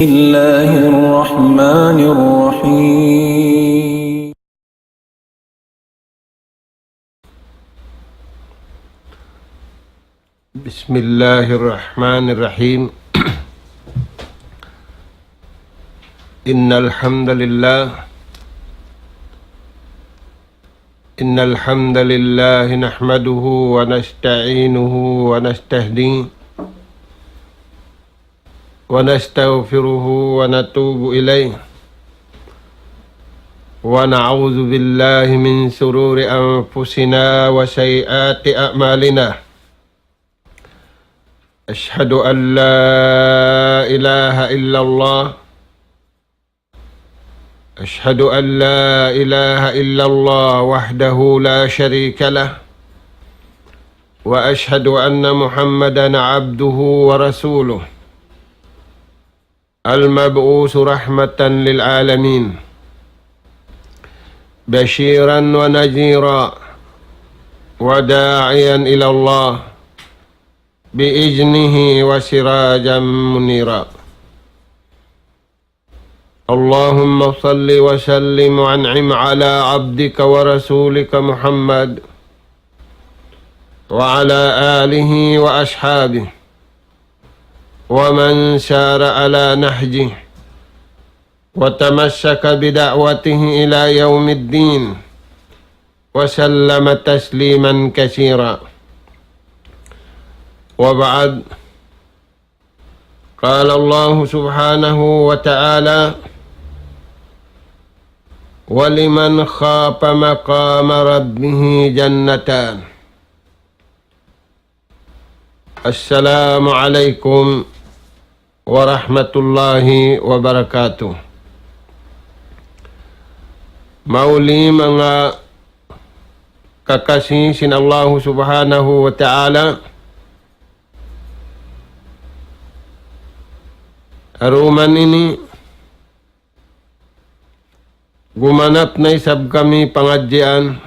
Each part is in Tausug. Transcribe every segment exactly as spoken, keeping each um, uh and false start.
الله الرحمن الرحيم. بسم الله الرحمن الرحيم. إن الحمد لله، إن الحمد لله نحمده ونستعينه ونستهديه ونستغفره ونتوب إليه، ونعوذ بالله من شرور أنفسنا وسيئات أعمالنا. أشهد أن لا إله إلا الله، أشهد أن لا إله إلا الله وحده لا شريك له، وأشهد أن محمدا عبده ورسوله، المبعوث رحمة للعالمين، بشيرا ونذيرا، وداعيا إلى الله بإذنه وسراجا منيرا. اللهم صل وسلم وأنعم على عبدك ورسولك محمد وعلى آله وأصحابه ومن سار على نهجه وتمسك بدعوته إلى يوم الدين وسلم تسليما كثيرا. وبعد، قال الله سبحانه وتعالى: ولمن خاف مقام ربه جنتان. السلام عليكم ورحمة الله وبركاته. Mauli manga kakasi sin Allahu Subhanahu wa Ta'ala, aruman ini gumanap na isab kami pangadjian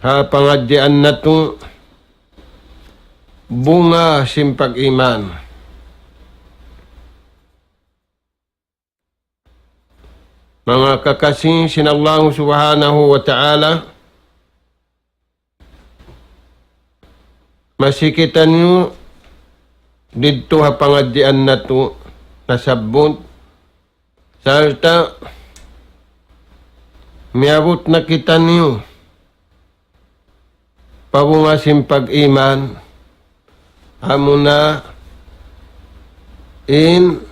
ha pangadjian natu' bunga sin pag-iman. Manga kakasi sin Allahu Subhanahu wa Ta'ala, masi kitaniyu didtu ha pangadjian natu' nasabbut, sarta' miyabut na kitaniyu pa bunga sin pag-iman, amuna in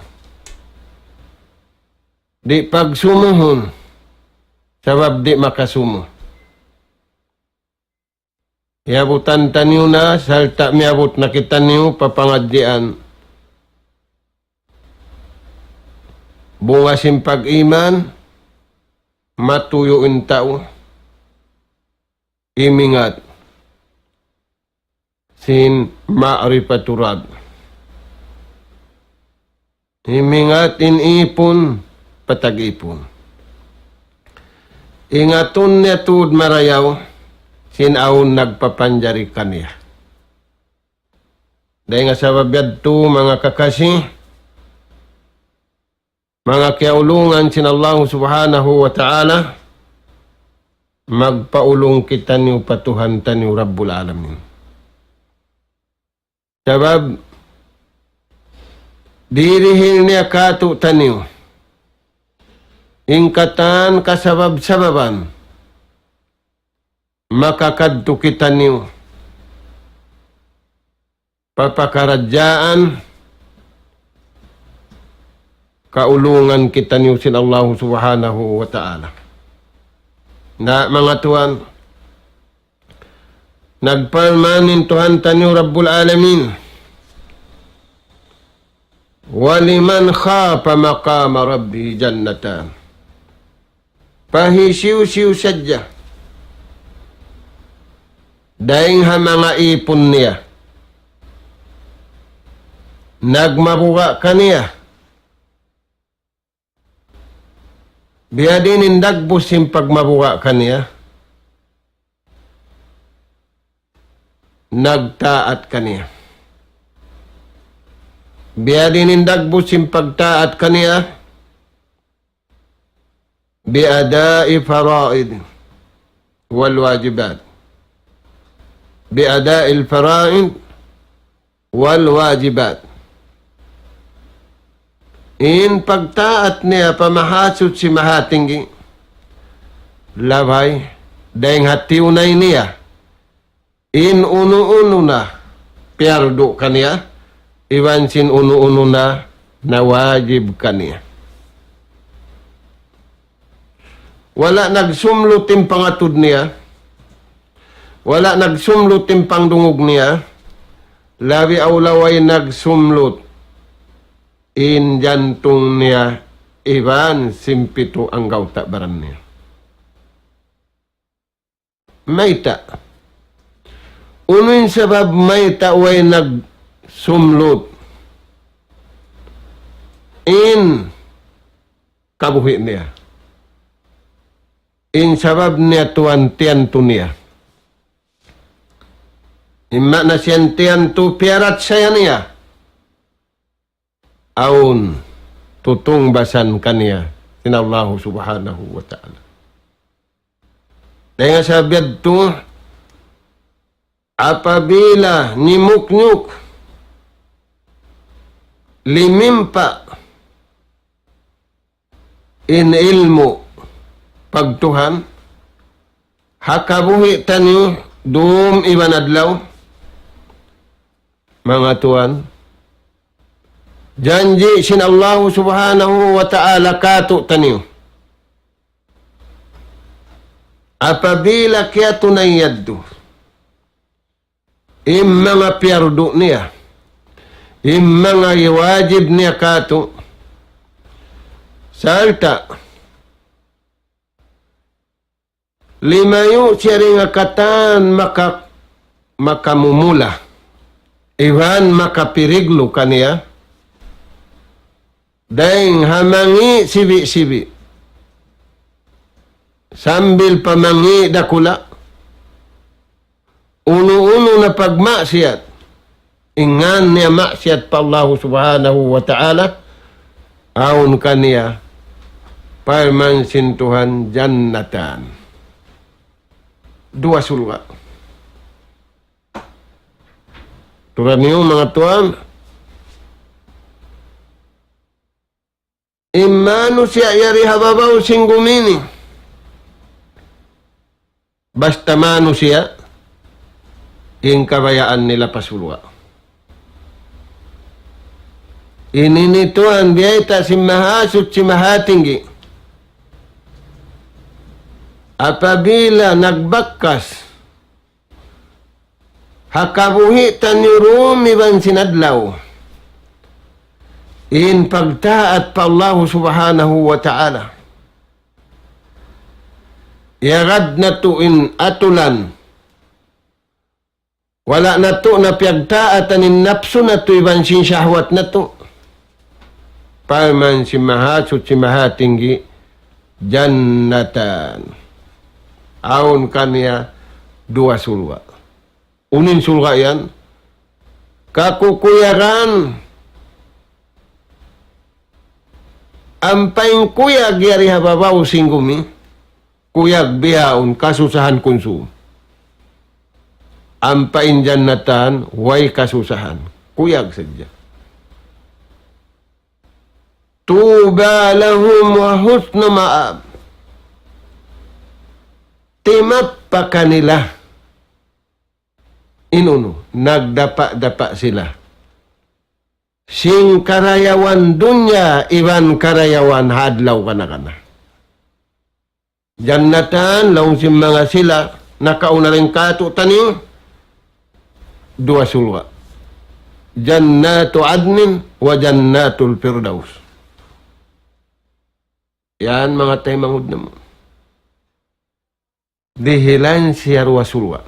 di' pagsumuhun, sabab di' makasumu. Iyabutan taniyu na, sarta' miyabut na kitaniyu pa pangadjian. Bunga sin pag-iman, matuyu' in tau imingat sin ma'rifatu Rabb. Imingat in ipun pa tag-ipun. Ingatun niya tuud marayaw sin awn nagpapanjari kaniya. Dayn ha sabab yadtu, manga kakasi, manga kiyaulungan sin Allahu Subhanahu wa Ta'ala, magpaulung kitaniyu pa Tuhan taniyu Rabbul Alamin. Sabab dihil niya kātu'niyu in katan kasabab-sababan makakadtu kitaniyu pa pakaradjaan kaulungan kitaniyu sin Allahu Subhanahu wa Ta'ala. Na, manga tuwan, nagparman in Tuhan taniyu Rabbul Alamin, ولمن خاف مقام ربه جنتان. Pa hisiyu-siyu sadja dayn ha manga ipun niya nagmabuga' kaniya, biyadiin in dagbus sin pagmabuga' kaniya, nagtaat kaniya. Biyadiin in dagbus sin pagtaat kaniya, بأداء الفرائض والواجبات. بأداء الفرائض والواجبات. In pagtaat niya pa Mahasuchi Mahatinggi, labay, dayng ha tiyunay niya in unu-unu na piyardu kaniya, iban sin unu-unu na nawajib kaniya. Wala' nagsumlut in pangatud niya, wala' nagsumlut in pangdungug niya, labi awla way nagsumlut in jantung niya, iban sin pitu anggawta' baran niya. Mayta'? Unu in sabab mayta' way nagsumlut in kabuhi' niya? In sabab niya tuwan tiyantu niya. In maana siyan tiyantu piyarachaya niya. Awn tutungbasan kaniya sin Allahu Subhanahu wa Ta'ala. Dayng ha sabab yadtu, apabila nimuknyuk, limimpa' in ilmu' pagtuhan, ha kabuhi' taniyu dum iban adlaw, manga tuwan, janji' sin Allahu Subhanahu wa Ta'ala kātu'niyu. Apabila kiyatunay yadtu, in manga piyardu niya, in manga wajib niya kātu', sarta' limayu' siya dayn ha katan maka-, makamumula, iban makapiriglu kaniya, dayng ha mangi' sibi'-sibi', sambil pa mangi' dakula', unu-unu na pagmaksiyat, in ngan niya maksiyat pa Allahu Subhanahu wa Ta'ala, awn kaniya parman sin Tuhan jannatan. Duwa surga'. Tuud niyu manga tuwan, in manusiya' yari ha babaw sin gumi ini. Basta manusiya', in kabayaan nila pa surga'. Ini in tuwan biyayta' sin Mahasuchi Mahatinggi. Apabila nagbakas ha kabuhi' taniyu dum iban sin adlaw in pagtaat pa Allahu Subhanahu wa Ta'ala, iyagad natu' in atulan, wala' natu' na piyagtaatan in napsu natu' iban sin shahwat natu'. Parman sin Mahasuchi Mahatinggi, jannatan. Awn kaniya duwa surga'. Unu in surga' yan? Kakukuyagan. Ampa in kuyag yari ha babaw sin gumi, kuyag bihaun, kasusahan kunsum. Ampa in jannatan, way kasusahan. Kuyag sadja. طوبى لهم وحسن مآب. Timappa kanila in unu, nagdapa'-dapa' sila sin karayawan dunya iban karayawan ha adlaw kana-kana. Jannatan, laung sin manga sila nakauna dayn kātu'niyu, duwa surga'. جنات عدن وجنات الفردوس. Yan manga taymanghud namu'. Dihilan siya duwa surga'.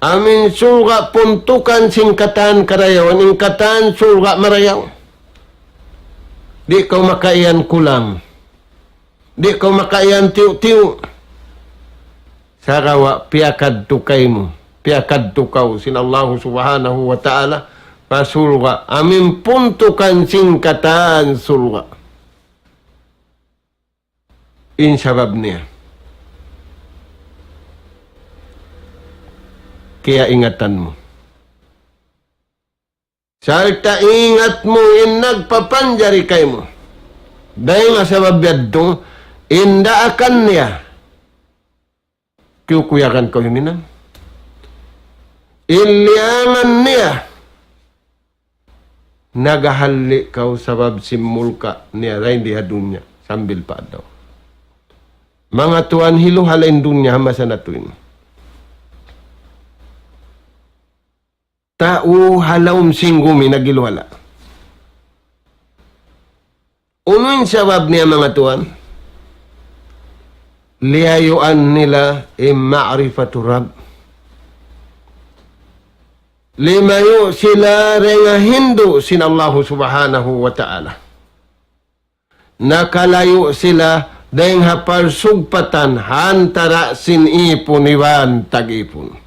Amu in surga' puntukan sin katan karayawan, in katan surga' marayaw. Di' kaw makaiyan kulang. Di' kaw makaiyan tiyu'-tiyu'. Sagawa' piyakadtu kaymu piyakadtu kaw sin Allahu Subhanahu wa Ta'ala pa surga', amu in puntukan sin katan surga'. In sabab niya, kiyaingatan mu. Sarta' ingat mu in nagpapanjari kaymu. Dayn ha sabab yadtu, in daakan niya, kiyukuyagan kaw himinang. In liyangan niya, nagahalli' kaw sabab sin mulka' niya dayn di ha dunya sambil pa adlaw. Manga tuwan, hiluhala' in dunya ha masa natu' ini. Tau ha lawm sin gumi naghiluhala'. Unu in sabab niya, manga tuwan? Liyayuan nila in ma'rifatu Rabb. Limayu' sila dayn ha hindu' sin Allahu Subhanahu wa Ta'ala. Nakalayu' sila dayn ha parsugpatan ha antara' sin ipun iban tag-ipun.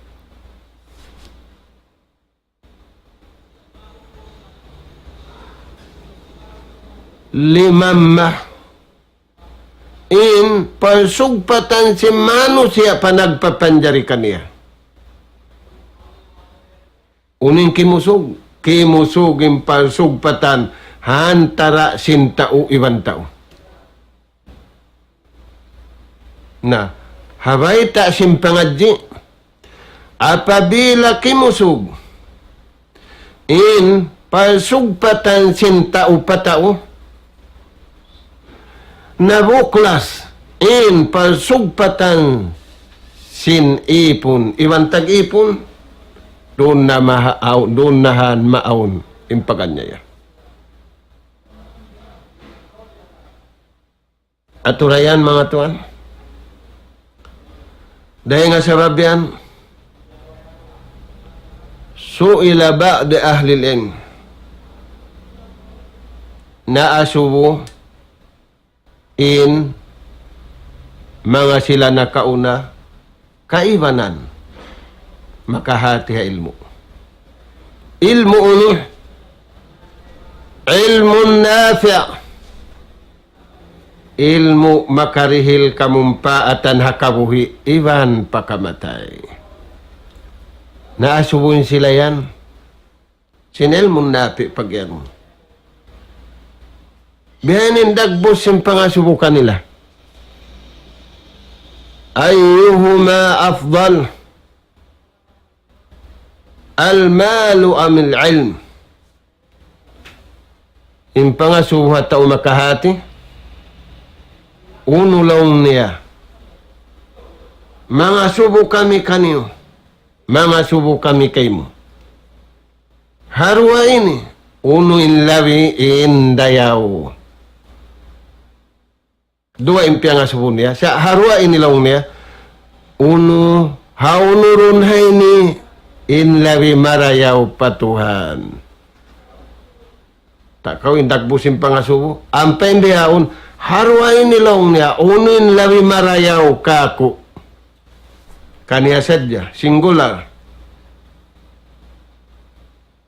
Limamma in parsugpatan sin manusiya' pa nagpapanjari kaniya. Unu in kimusug? Kimusug in parsugpatan ha antara' sin tau iban tau. Na, ha bayta' sin pangadji', apabila kimusug in parsugpatan sin tau pa tau, nabuklas in parsugpatan sin ipun iban tag-ipun, duun na maha-, aw-, duun na han maawn in paganiaya. Aturayan, manga tuwan. Dayn ha sabab yan, سئل بعض أهل العلم. Naasubu in manga sila nakauna kaibanan makahati ha ilmu'. Ilmu' unu? Ilmun nafi'. Ilmu' makarihil kamumpaatan ha kabuhi' iban pa kamatay. Naasubu in sila yan sin ilmun nafi' pag-iyanun. Biya' ini in dagbus sin pangasubu kanila. أيهما أفضل؟ المال أم العلم؟ In pangasubu ha tau makahati, unu laung niya, mangasubu kami kaniyu, mangasubu kami kaymu. Ha duwa ini, unu in labi in dayaw? Duwa in piyangasubu niya. Sa' ha duwa ini laung niya, unu, hawnu duun ha ini in labi marayaw pa Tuhan? Ta' kaw in dagbus sin pangasubu. Ampa in diyaun, ha duwa ini laung niya, unu in labi marayaw kāku'? Kaniya sadja, singular.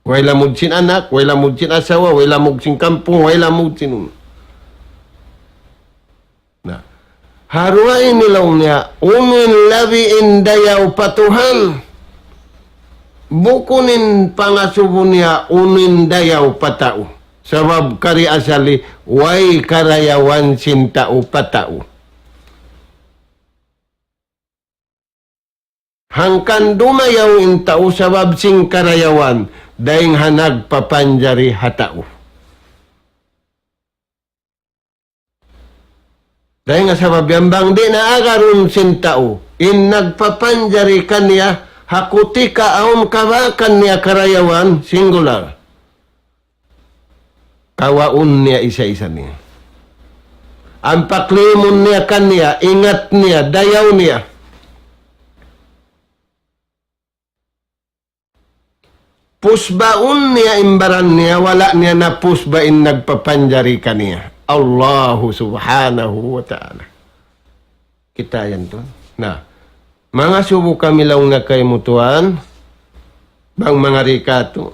Way lamud sin anak, way lamud sin asawa, way lamud sin kampung, way lamud sin unu. Na, ha duwa ini laung niya, unu in labi in dayaw pa Tuhan? Bukun in pangasubu niya unu in dayaw pa tau. Sabab kari asali, way karayawan sin tau pa tau. Hangkan dumayaw in tau sabab sin karayawan, dayn ha nagpapanjari ha tau. Dayn ha sabab yan bang di' na agarun sin tau in nagpapanjari kaniya ha kutika awn kabakan niya karayawan, singular. Kawaun niya isa-isa niya. Ampa klimun niya kaniya, ingat niya, dayaw niya. Pusbaun niya in baran niya, wala' niya napusba in nagpapanjari kaniya. Allahu Subhanahu wa Ta'ala. Kita' yan tuwan. Na, Mangasubu kami laung niya kaymu tuwan, bang mangari katu'.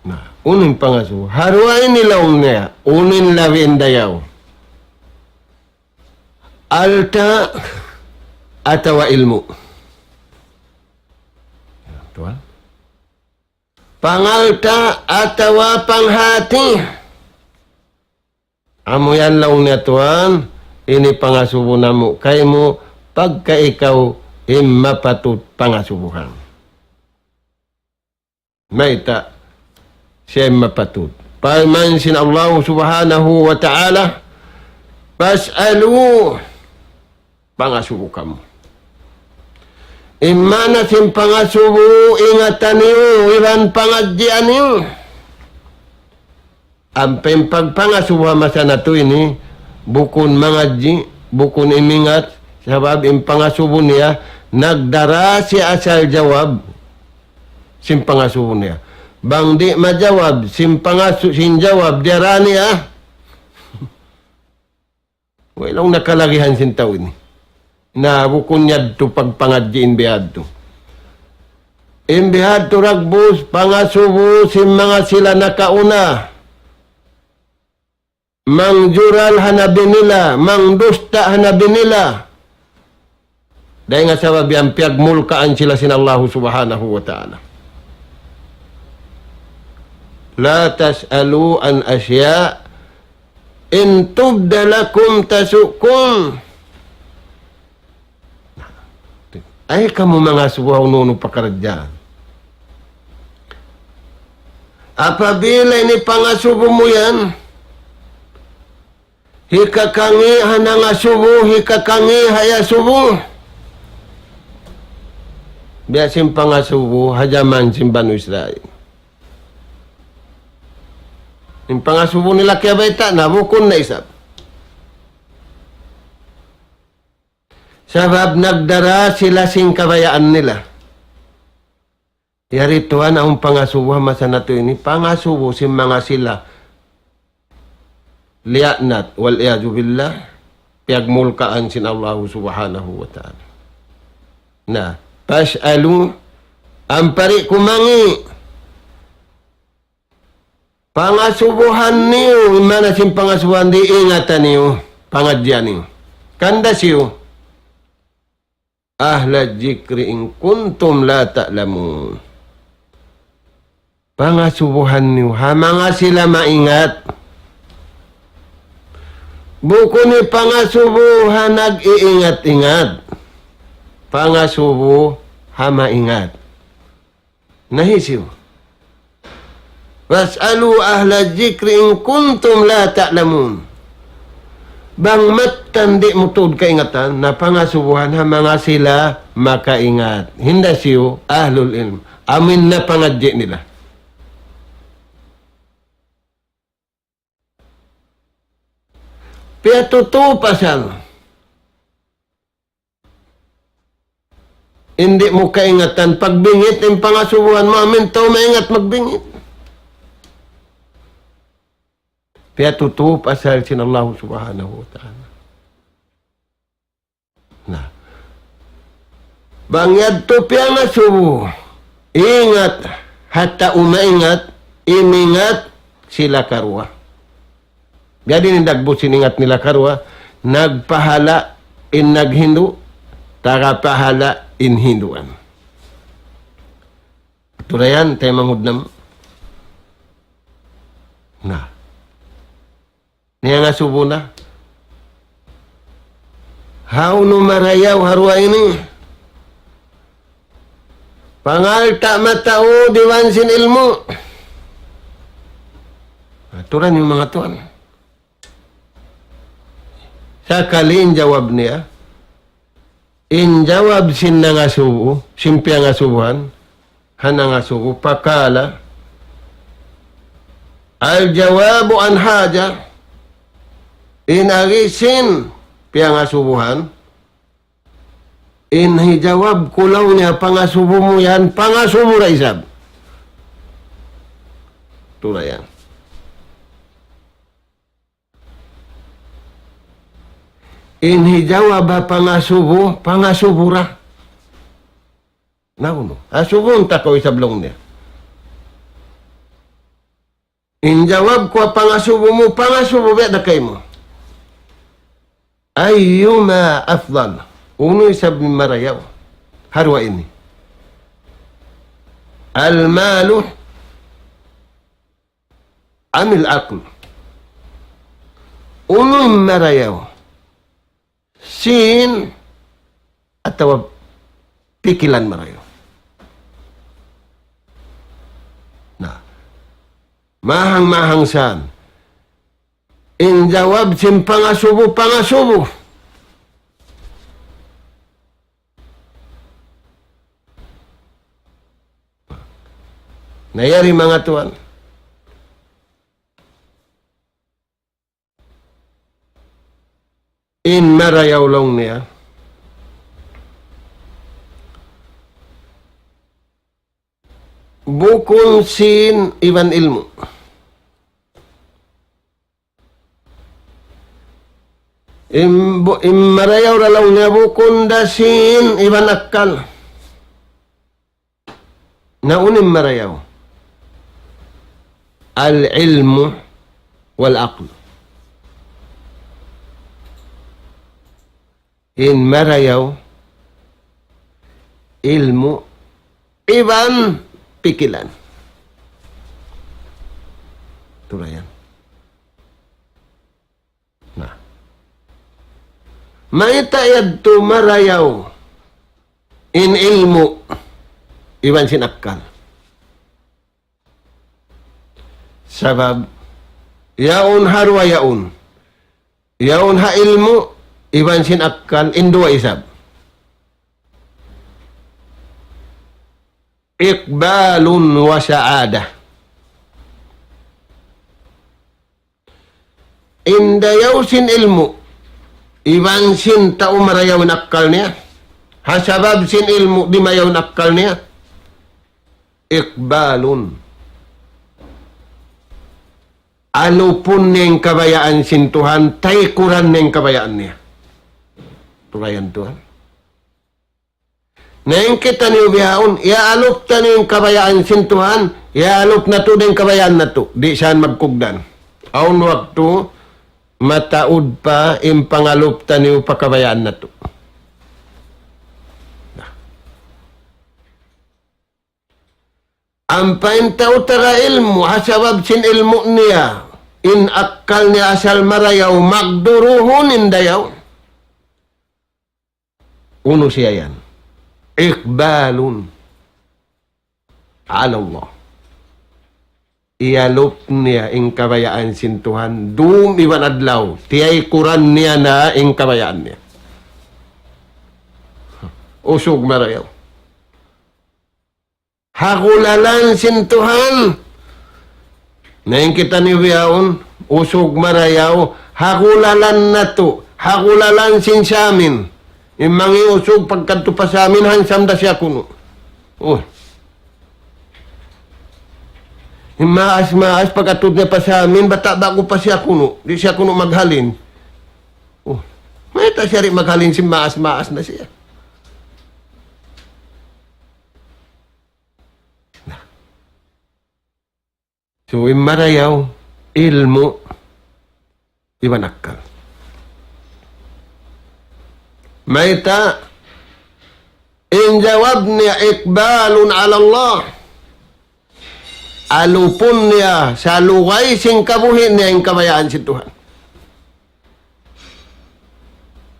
Na, unu in pangasubu? Ha duwa ini laung niya, unu in labi in dayaw? Alta' atawa ilmu'? Tuwan. Pangalta' atawa panghati? Amu yan laung niya tuwan, ini pangasubu namu' kaymu, pagka ikaw in mapatut pangasubuhan. Mayta' siya in mapatut? Parman sin Allah Subhanahu wa Ta'ala, فاسألوا, pangasubu kamu. In maana sin pangasubu, ingatan niyu, iban pangadjian niyu. Ampa in pagpangasubu ha masa natu' ini, bukun mangadji', bukun imingat, sabab in pangasubu niya, nagdara siya asal jawab sin pangasubu niya. Bang di' majawab sin pangasu-, sin jawab diyara niya, way laung niya kalagihan sin tau ini. Na bukun yadtu pagpangadji' in bihadtu. In bihadtu dagbus pangasubu sin manga sila nakauna. Mangjural ha nabi nila, mangdusta ha nabi nila. Dayn ha sabab yan piyagmulkaan sila sin Allahu Subhanahu wa Ta'ala. لا تسألوا عن أشياء إن تبد لكم تسؤكم. Ayaw kamu mangasubu ha unu-unu pakaradjaan. Apabila ini pangasubu mu yan, hikakangi' ha nangasubu, hikakangi' ha iyasubu. Biya' sin pangasubu ha jaman sin Banu Israil. In pangasubu nila kiyabayta' na, bukun na isab. Sabab nagdara sila sin kabayaan nila. Yari tuwan, awn pangasubu ha masa natu' ini, pangasubu sin manga sila liyaanat, والعياذ بالله, piyagmulkaan sin Allahu Subhanahu wa Ta'ala. Na, فاسألوا, ampa di' kumangi'. Pangasubuhan niyu, in maana sin pangasubuhan di' ingatan niyu, pangadjian niyu. Kanda siyu, أهل الذكر إن كنتم لا تعلمون. Pangasubuhan niyu, ha manga sila maingat. Bukun in pangasubu ha nag-iingat-ingat. Pangasubu ha maingat. Na hisiyu? فاسألوا أهل الذكر إن كنتم لا تعلمون. Bang mattan di' mu tuud kaingatan, na pangasubuhan ha manga sila makaingat. Hinda siyu, ahlul ilm. Amu in napangadji' nila. Piyatutup asal. Di' mu kaingatan pagbingit in pangasubuhan mu, amu in tau maingat magbingit. Piyatutup asal sin Allah Subhanahu wa Ta'ala. Na. Bang yadtu piyangasubu, ingat, ha tau maingat, imingat sila karuwa. Jadi in dagbus sin ingat nila karuwa, nagpahala' in naghindu', tagapahala' in hinduan. Tulayan, taymanghud namu'. Na. Niyangasubu na. Hawnu marayaw ha duwa ini? Pangalta' mataud iban sin ilmu'. Aturan in manga tuwan. Sakali in jawab niya, in jawab sin nangasubu, sin piyangasubuhan, ha nangasubu, فقال: الجواب عن حاجة. In agi sin piyangasubuhan, in hijawab ku laung niya pangasubu mu yan, pangasubu da isab. Tulayan. In hijawab ha pangasubu, pangasubu ra. Na unu? Asubuhun ta kaw isab laung niya. In jawab ku ha pangasubu mu, pangasubu biya' da kaymu. أيهما أفضل؟ Unu isab in marayaw? Ha duwa ini. المال أم العقل؟ Unu in marayaw? Sīn atawa pikilan marayaw? Na, mahang-mahang saan. In jawab sin pangasubu, pangasubu. Na yari manga tuwan. In marayaw laung niya. Bukun sīn iban ilmu'. In, bu-, in marayaw ra laung niya bukun da sīn iban akkal. Na unu in marayaw? العلم والعقل. In marayaw, ilmu', iban pikilan. Tulayan. Na. Mayta' yadtu marayaw in ilmu' iban sin akkal? Sabab, yaun ha duwa yaun. Yaun ha ilmu' iban sin akkal, in duwa isab. إقبال وسعادة. In dayaw sin ilmu', iban sin tau marayaw in akkal niya. Ha sabab sin ilmu', dimayaw in akkal niya. إقبال. Alupun niya in kabayaan sin Tuhan, taykuran niya in kabayaan niya. Tulayan tuwan. Na in kitaniyu bihaun, iyaalup taniyu in kabayaan sin Tuhan, iyaalup natu' da in kabayaan natu'. Di' saan magkugdan. Awn waktu, mataud pa in pangalup taniyu pa kabayaan natu'. Ampa in tau taga ilmu', ha sabab sin ilmu' niya, in akkal niya asal marayaw, magduruhun in dayaw. Unu siya yan? إقبال على الله. Iyalup niya in kabayaan sin Tuhan, dum iban adlaw, tiyaykuran niya na in kabayaan niya. Usug marayaw. Hagulalan sin Tuhan. Na in kitaniyu bihaun, usug marayaw, hagulalan natu', hagulalan sin samin. In mangi' usug pagkadtu pa samin, handsome da siya kunu'. Oh. In maas-maas pagkadtu niya pa samin, bata' ba'gu pa siya kunu'. Di' siya kunu' maghalin. Oh. Mayta' siya di' maghalin sin maas-maas na siya. So, in marayaw, ilmu', iban akkal. Mayta', in jawab niya, إقبال على الله. Alupun niya, salugay sin kabuhi' niya in kabayaan sin Tuhan.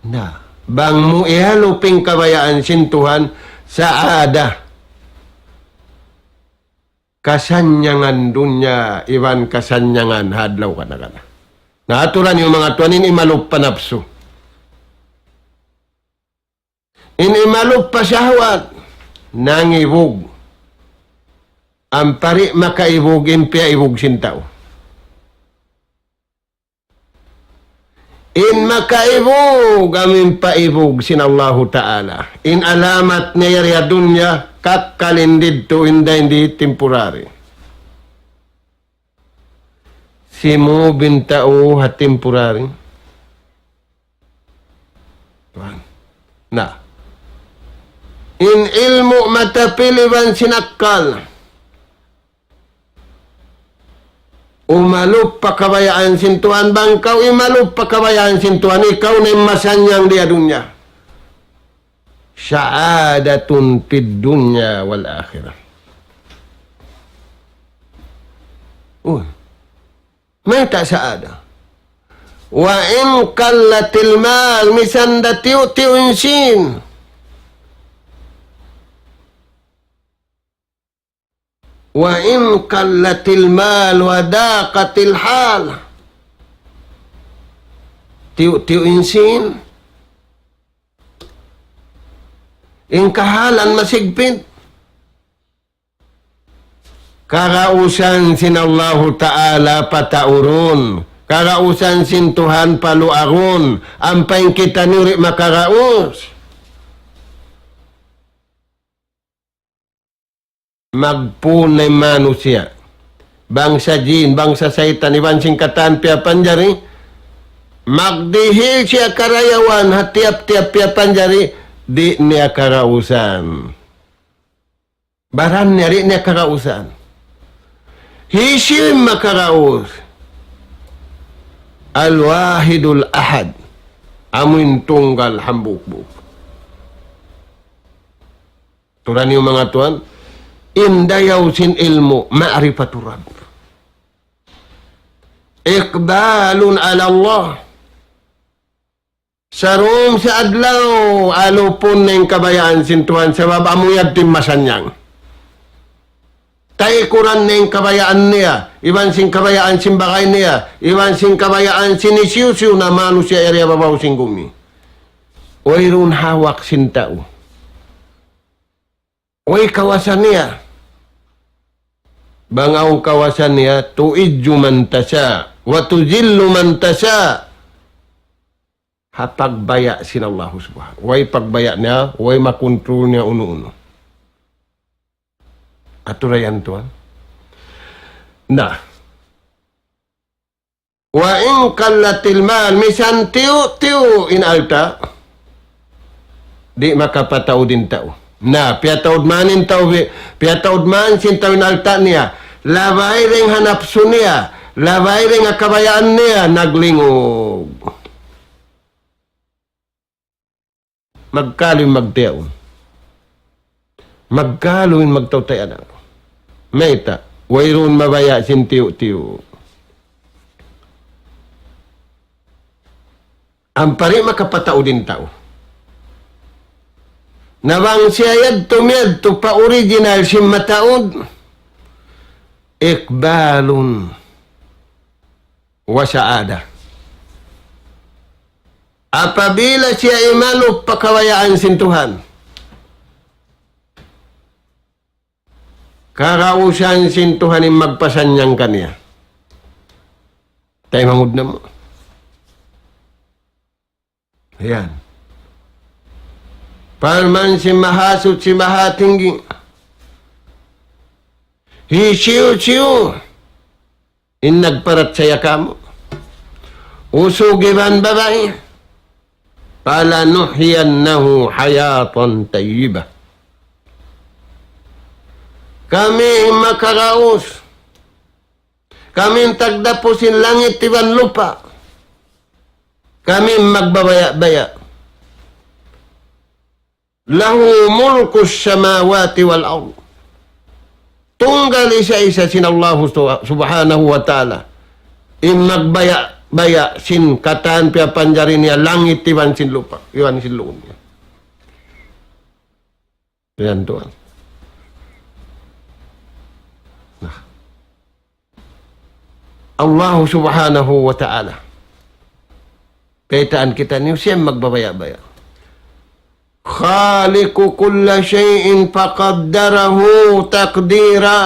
Na, bang mu iyalup in kabayaan sin Tuhan, sa'ada. Kasannyangan dunya iban kasannyangan ha adlaw kana-kana. Na, aturan niyu manga tuwan, in imalup pa napsu. In imalup pa shahwat, nangibug. Ampa di' makaibug in piyaibug sin tau. In makaibug, amu in paibug sin Allahu Ta'ala. In alamat niya yari ha dunya, kakkal in didtu, in dayn di temporary. Simu' in tau ha temporary. Tuhan. Na. In ilmu' matapil iban sin akkal. Umalup pa kabayaan sin Tuhan, bang kaw imalup pa kabayaan sin Tuhan, ikaw na in masannyang di ha dunya. سعادة في الدنيا والآخرة. Uy. Mayta' saada? وإن قلت المال, misan da tiyu'-tiyu' in sīn. وإن قلت المال وضاقت الحال. Tiyu'-tiyu' in sīn. In kahalan masigpit. Karausan sin Allahu Ta'ala pataurun. Karausan sin Tuhan paluagun. Ampa in kitaniyu di' makaraus. Magpun na in manusiya'. Bangsa jin, bangsa saytan, iban sin katan piyapanjari. Magdihil siya karayawan, ha tiyap-tiyap piyapanjari, di' niya karausan. Baran niya, di' niya karausan. Hisiyu in makaraus? الواحد الأحد. Amu in tunggal hambuuk-buuk. Tuud niyu manga tuwan, in dayaw sin ilmu', ma'rifatur Rabb. إقبال على الله. Sarum sa adlaw, alupun na in kabayaan sin Tuhan, sabab amu yadtu in masannyang. Taykuran na in kabayaan niya, iban sin kabayaan sin bagay niya, iban sin kabayaan sin hisiyu-siyu na manusiya' yari ha babaw sin gumi. Wayruun hawak sin tau. Way kawasa niya. Bang awn kawasa niya, تعز من تشاء وتذل من تشاء. Ha pagbaya' sin Allahu Subhanahu. Way pagbaya' niya, way makontrol niya unu-unu. Aturan yan tuwan. Na. وإن قلت المال, misan tiyu'-tiyu' in alta', di' makapataud in tau. Na, piyataud man in tau, pi-, piyataud man sin tau in alta' niya. Labay dayn ha napsu niya, labay dayn ha kabayaan niya, naglingug. Magkalu in magtiyaun. Magkalu in magtautay anak. Mayta', wayruun mabaya' sin tiyu'-tiyu'. Ampa di' makapataud in tau. Na bang siya yadtu miyadtu pa original sin mataud, إقبال وسعادة. Apabila siya imalup pa kabayaan sin Tuhan, karausan sin Tuhan in magpasannyang kaniya. Taymanghud namu'. Yan. Parman sin Mahasuchi Mahatinggi. Hisiyu-siyu in nagparachaya kamu', usug iban babai, فلنحيينه حياة طيبة. Kami in makaraus, kami in tagdapu sin langit iban lupa', kami in magbabaya'-baya'. له ملك السماوات والأرض. Tunggal isa-isa sin Allahu Subhanahu wa Ta'ala. In magbaya'-baya' sin katan piyapanjari niya langit iban sin lupa', iban sin lawm niya. Yan tuwan. Na. Allahu Subhanahu wa Ta'ala. Baytaan kitaniyu siya in magbabaya'-baya'. خالق كل شيء فقدره تقديرا.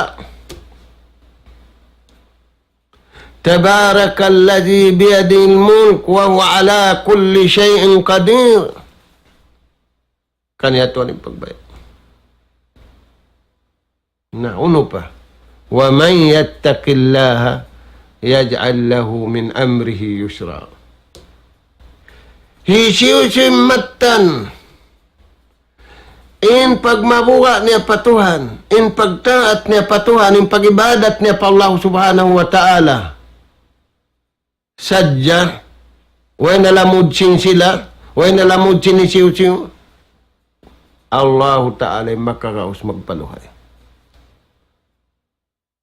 تبارك الذي بيده الملك وهو على كل شيء قدير. Kaniya tuwan in pagbaya'. Na, unu pa? ومن يتق الله يجعل له من أمره يسرا. Hisiyu-siyu in mattan in pagmabuga' niya pa Tuhan, in pagtaat niya pa Tuhan, in pag-ibadat niya pa Allah Subhanahu wa Ta'ala sadja, way na lamud sin sila, way na lamud sin hisiyu-siyu, Allahu Ta'ala in makagaus magpaluhay.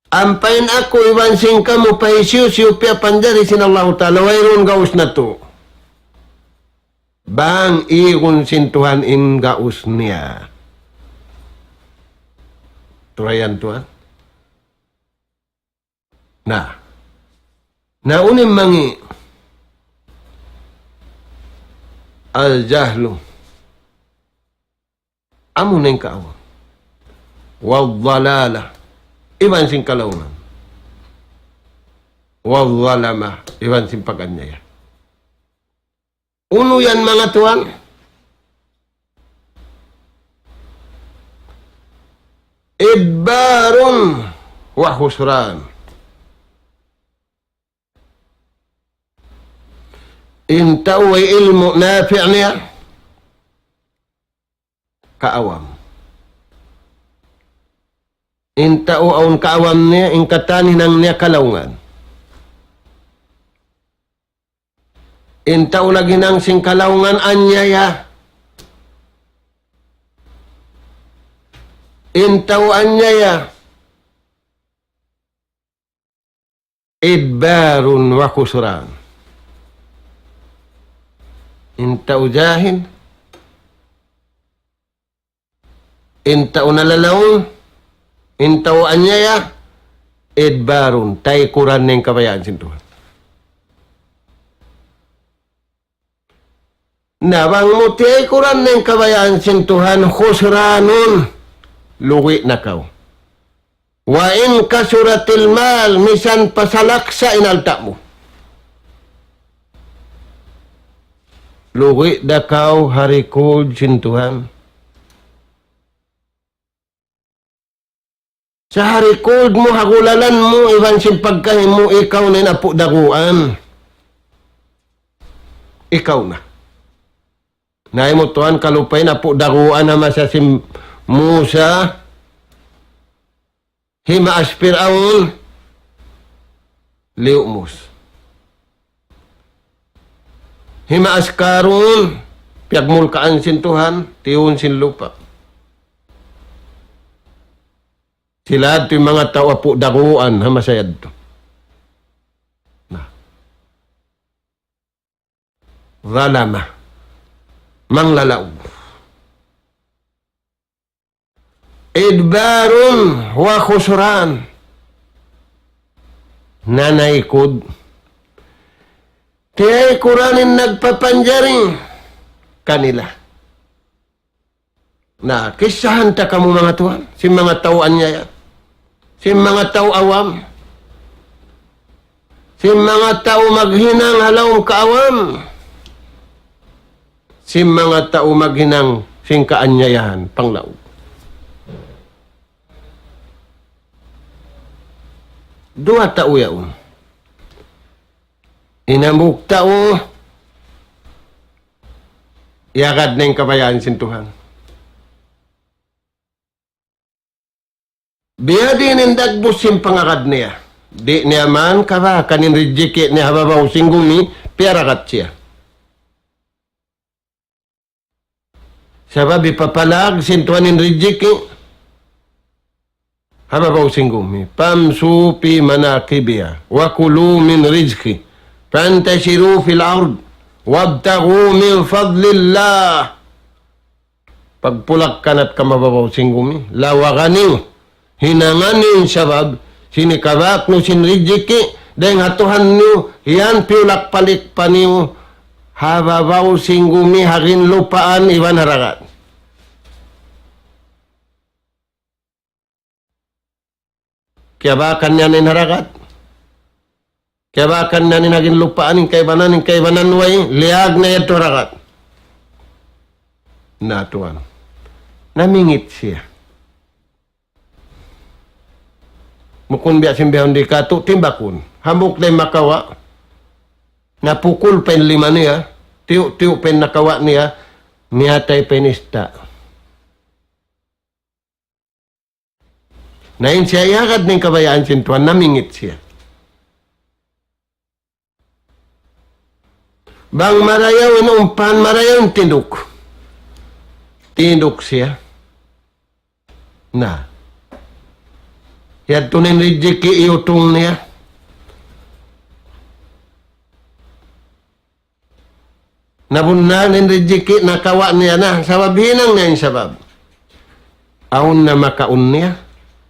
Ampa in aku iban sin kamu pa hisiyu-siyu piyapanjari sin Allahu Ta'ala, wayruun gaus natu'. Bang igun sin Tuhan in gaus niya. Turayan Tuhan. Na. Na unu in mangi' al-jahlu. Amuna in kaawam. Wal-dalala. Iban sin kalaungan. Wal-zalama. Iban sin pag-anyaya. Unu yan, manga tuwan? Idbarun wa khusran. In tau way ilmu' nafi' niya, kaawam. In tau awn kaawam niya, in katan hinang niya kalaungan. In tau naghinang sin kalaungan anyaya. In tau anyaya. Idbarun wa khusran. In tau jahil. In tau nalalaung, in tau anyaya, idbarun, taykuran niya in kabayaan sin Tuhan. Na bang mu tiyaykuran niya in kabayaan sin Tuhan, khusranun, lugi' na kaw. Wa in kasuratil mal, misan pa salaksa' in alta' mu. Lugi' da kaw ha record sin Tuhan. Sa' ha record mu, ha gulalan mu, iban sin pagkahi mu, ikaw na in apu' daguan. Ikaw na. Na imutuan kalupain apu' daguan ha masa sin Musa, himaas Pir'aun, liyumus. Himaas Karun, piyagmulkaan sin Tuhan, tiyun sin lupa'. Sila yadtu in manga tau apu' daguan ha masa yadtu. Na. Zalama. Manglalaug. Idbarun wa khusran. Nanaykud. Tiyaykuran in nagpapanjari kanila. Na, kissahan ta kamu manga tuwan, sin manga tau anyaya, sin manga tau awam, sin manga tau maghinang ha lawm kaawam, sin manga tau maghinang sin kaanyayahan, panglaug. Duwa tau yaun. In hambuuk tau, iyagad niya in kabayaan sin Tuhan. Biyadiin in dagbus sin pangagad niya. Di' niya man kabakan in rijiki' niya ha babaw sin gumi, piyaragat siya. Sabab hipapalag sin Tuhan in rijiki' ha babaw sin gumi. فامشوا في مناكبها وكلوا من رزقه فانتشروا في الأرض وابتغوا من فضل الله. Pagpulag kanat kamu ha babaw sin gumi, lawaga niyu. Hinanga niyu in sabab, sin hikabak niyu sin rijiki', dayn ha Tuhan niyu, yan piyulak-palik pa niyu, ha babaw sin gumi, ha ginlupaan, iban ha dagat. Kiyabakan niya in ha dagat. Kiyabakan niya in ha ginlupaan, in kaibanan, in kaibanan way, liyag niya yadtu ha dagat. Na tuwan. Namingit siya. Bukun biya' sin bihaun di' katu' timbakun. Hambuuk da in makawa'. Napukul pa in lima niya. Tiyu'-tiyu' pa in nakawa' niya, miyatay pa in ista'. Na in siya iyagad na in kabayaan sin Tuhan, namingit siya. Bang marayaw in umpan, marayaw in tinduk. Tinduk siya. Na. Yadtu na in rijiki' iyutung niya. Nabunnal in rijiki' nakawa' niya na, sabab hinang niya in sabab. Awn na makaun niya,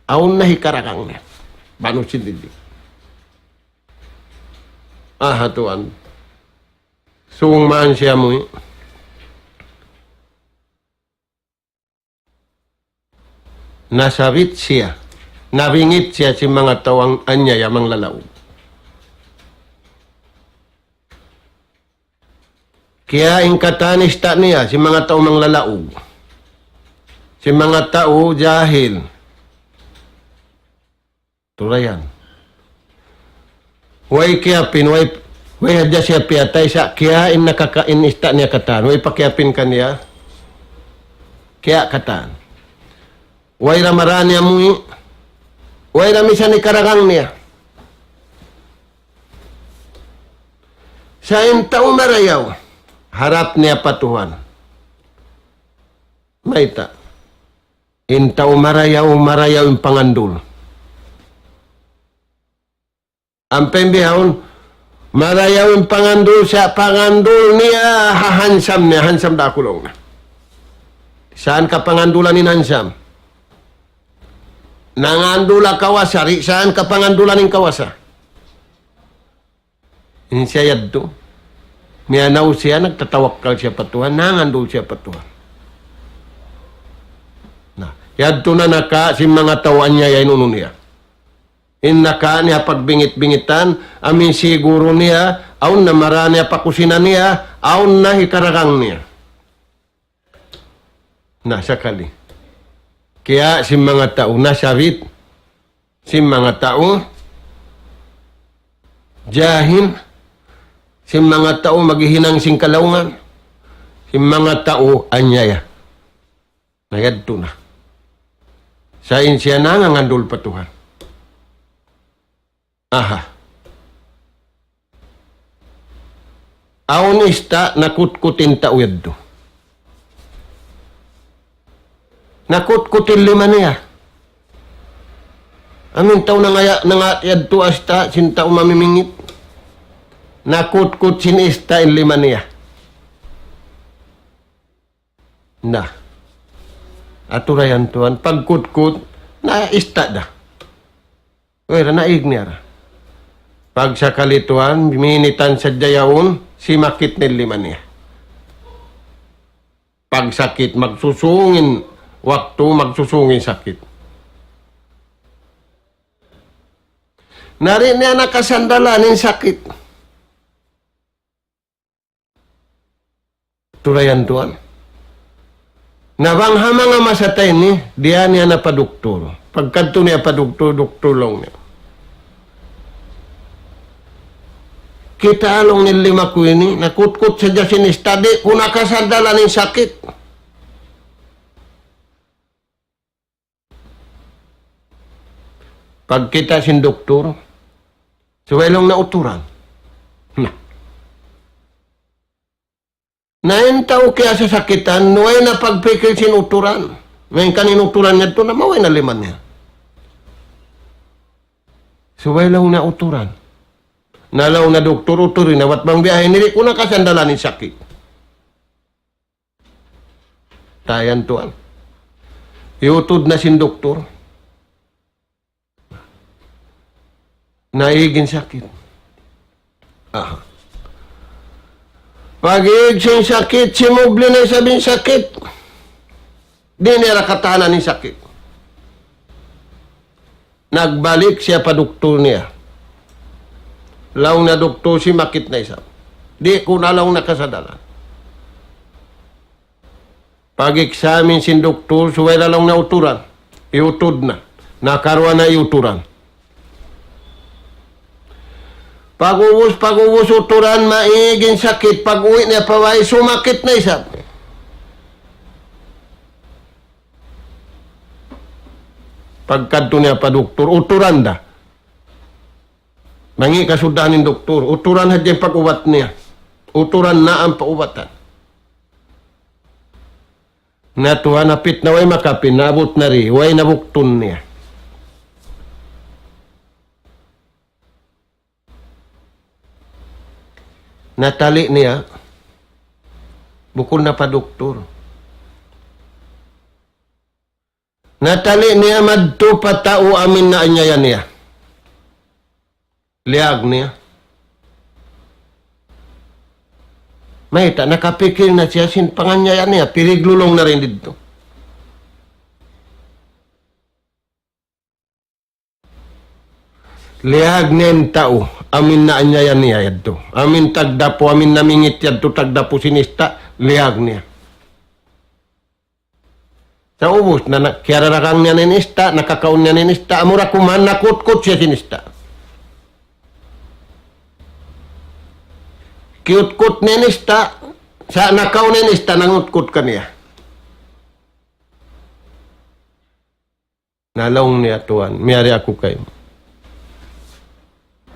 awn na hikaragang niya. Banu sin rijiki'. Aha, tuwan. Sung man siya muwi'. Nasabit siya, nabingit siya sin manga tau ang anyaya manglalaug. Kiya in katan ista' niya sin manga tau manglalaug, sin manga tau jahil. Tulayan. Way kiyapin, way, way hadja siya piyatay sa' kiya in nakaka-, in ista' niya katan. Way pa kiyapin kaniya. Kiya katan. Way ra marā niya muwi'. Way ra misan hikaragang niya. Sa' in tau marayaw, harap niya pa Tuhan. Mayta'? In tau marayaw, marayaw in pangandul. Ampa in bihaun, marayaw in pangandul, sa' pangandul niya ha hansam niya, hansam da aku laung na. Saan kapangandulan in hansam? Nangandul ha kawasa, di' saan kapangandulan in kawasa? In siya yadtu. Miyanaw siya, nagtatawakkal siya pa Tuhan, nangandul siya pa Tuhan. Na, yadtu na naka sin manga tau anyaya in unu niya. In naka niya pagbingit-bingitan, amu in siguru niya, awn na marā niya pa kusina niya, awn na hikaragang niya. Na, sakali. Kiya sin manga tau nasabit, sin manga tau jahil, sin manga tau maghihinang sin kalaungan, sin manga tau anyaya. Na yadtu na. Sa' in siya nangangandul pa Tuhan. Aha. Awn ista' nakutkut in tau yadtu. Nakutkut in lima niya. Amu in tau nangaya-, nanga yadtu ha ista' sin tau mamimingit. Nakutkut sin ista' in lima niya. Na. Atura yan tuwan, pagkutkut, na ista' da. Uy, ra naig niya ra. Pagsakali tuwan, minitan sadja yaun, simakit na in lima niya. Pagsakit, magsusung in waktu, magsusung in sakit. Na di' niya na kasandalan in sakit. Tulayan tuwan. Na bang ha manga masa ta ini, diyā niya na pa duktur. Pagkadtu niya pa duktur, duktur laung niya, "Kitaa laung in lima ku ini, nakutkut sadja sin ista', di' ku na kasandalan in sakit." Pagkita' sin duktur, subay laung niya uturan. Na. Na in tau kiyasasakitan, way na pagpikil sin uturan. Main kan in uturan niya tu na maway na lima niya. Subay laung niya uturan. Na laung niya duktur, uturi na, bat bang biya' ini di' ku na kasandalan in sakit. Tayan tuwan. Iyutud na sin duktur. Naig in sakit. Aha. Pag-ig sin sakit, simubli na isab in sakit. Di' niya ra katahanan in sakit. Nagbalik siya pa duktur niya. Laung na duktur, simakit na isab. Di' ku na laung na kasandalan. Pag-examine sin duktur, subay da laung na uturan. Iyutud na. Nakaruwa na iyuturan. Pag'ubus, pag'ubus uturan, maig in sakit. Pag'uwi' niya pa bay, sumakit na isab. Pagkadtu niya pa duktur, uturan da. Mangi' kasudahan in duktur, uturan hadja in pag-ubat niya. Uturan na in paubatan. Na tuwan, hapit na way makapin, naabut na di, way nabuktun niya. Natali' niya, bukun na pa duktur. Natali' niya madtu pa tau amin naanyaya niya. Liyag niya. Mayta', nakapikil na siya sin panganyaya niya, piriglulung na rin didtu. Liyag niya in tau, amin naanyaya niya yadtu. Amin tagdapu, amin namingit yadtu tagdapu sin ista', liyag niya. Sa' ubus na, na, kiyararagang niya in ista', nakakaun niya in ista', amura kuman nakutkut siya sin ista'. Kiyutkut niya in ista', sa' nakaun niya in ista', nangutkut kaniya. Na laung niya, "Tuwan, miyari aku kaymu."